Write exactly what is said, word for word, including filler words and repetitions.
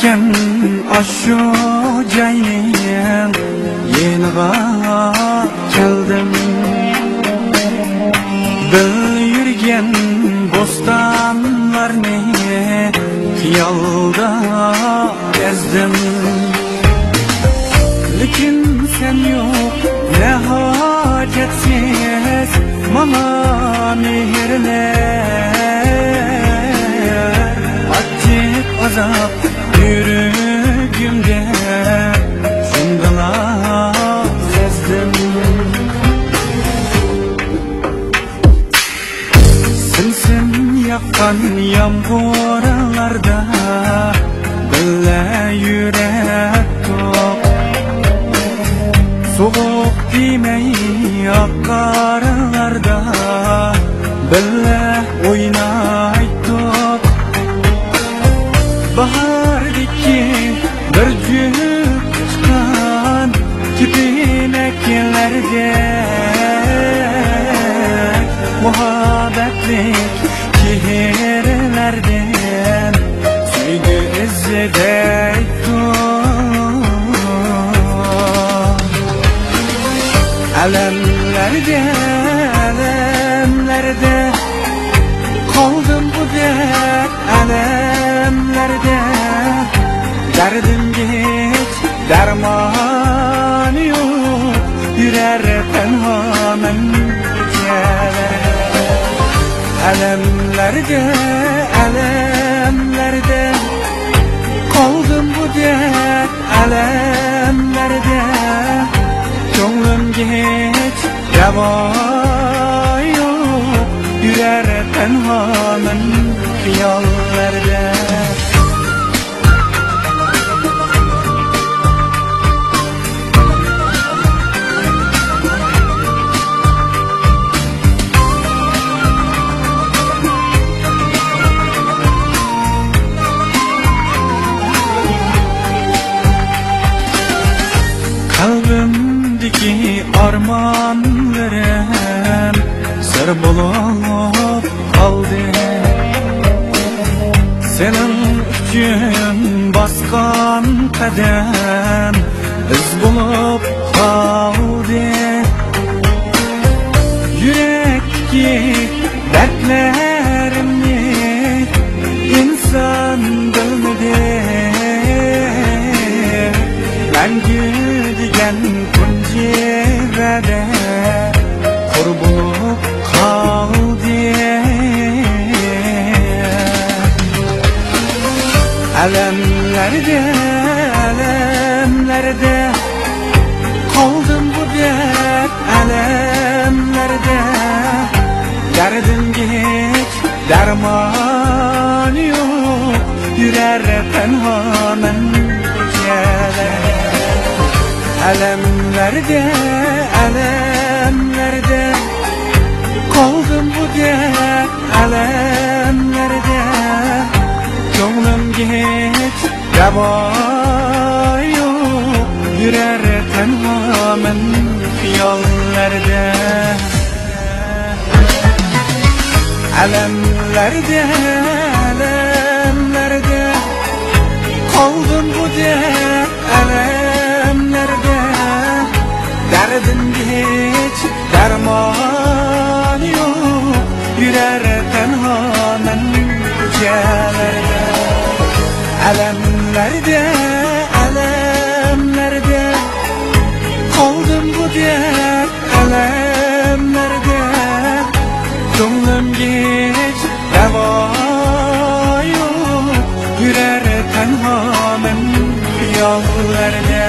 ئىكەن، ئاشۇ جاينىڭ يېنىغا كەلدىم. بىر يۈرگەن بوستانلارنى خىيالدا گەزدىم. لېكىن سەن يوق، نە ھاجەتسىز ماڭا مېھىرلەر. ئاچچىق ئازاب يۈرىكىمدە شۇندىلا سەزدىم. سىم-سىم ياغقان يامغۇرلاردا بىللە يۈرەتتۇق. سوغۇق تىيمەي ئاق قارلاردا بىللە ئوينايتتۇق. باھاردىكى بىر جۈپ ئۇچقان كېپىنەكلەردە، مۇھەببەتلىك شېئىرلەردىن سۆيگۈ ئىزدەيتتۇق. ئەلەملەردە، ئەلەملەردە قالدىم بۇ دەرد ئەلەملەردە. دەردىمگە ھېچ دەرمان يوق، يۈرەر تەنھا مەن كېچىلەردە. ئەلەملەردە، ئەلەملەردە قالدىم بۇ دەرد ئەلەملەردە. كۆڭلۈمگە ھېچ دەۋا يوق، يۈرەر تەنھا مەن خىياللاردا. قەلبىمدىكى ئارمانلىرىم سىر بولۇپ قالدى. سېنىڭ ئۈچۈن باسقان قەدەم ئىز بولۇپ قالدى. يۈرەكتىكى دەردلىرىمنى ئىنسان بىلمىدى. مەڭگۈ دېگەن تۇنجى ۋەدە قۇر بولۇپ قالدى. ئەلەملەردە، ئەلەملەردە قالدىم بۇ دەرد ئەلەملەردە. دەردىمگە ھېچ دەرمان يوق، يۈرەر تەنھا مەن كېچىلەردە. ئەلەملەردە، ئەلەملەردە قالدىم بۇ دەرد ئەلەملەردە. كۆڭلۈمگە ھېچ دەۋا يوق، يۈرەر تەنھا مەن خىياللاردا. ئەلەملەردە، ئەلەملەردە قالدىم بۇ دەرد ئەلەملەردە. دەردىمگە ھېچ دەرمان يوق، يۈرەر تەنھا مەن كېچىلەردە. ئەلەملەردە، ئەلەملەردە قالدىم بۇ دەرد ئەلەملەردە. كۆڭلۈمگە ھېچ دەۋا يوق، يۈرەر تەنھا مەن خىياللاردا.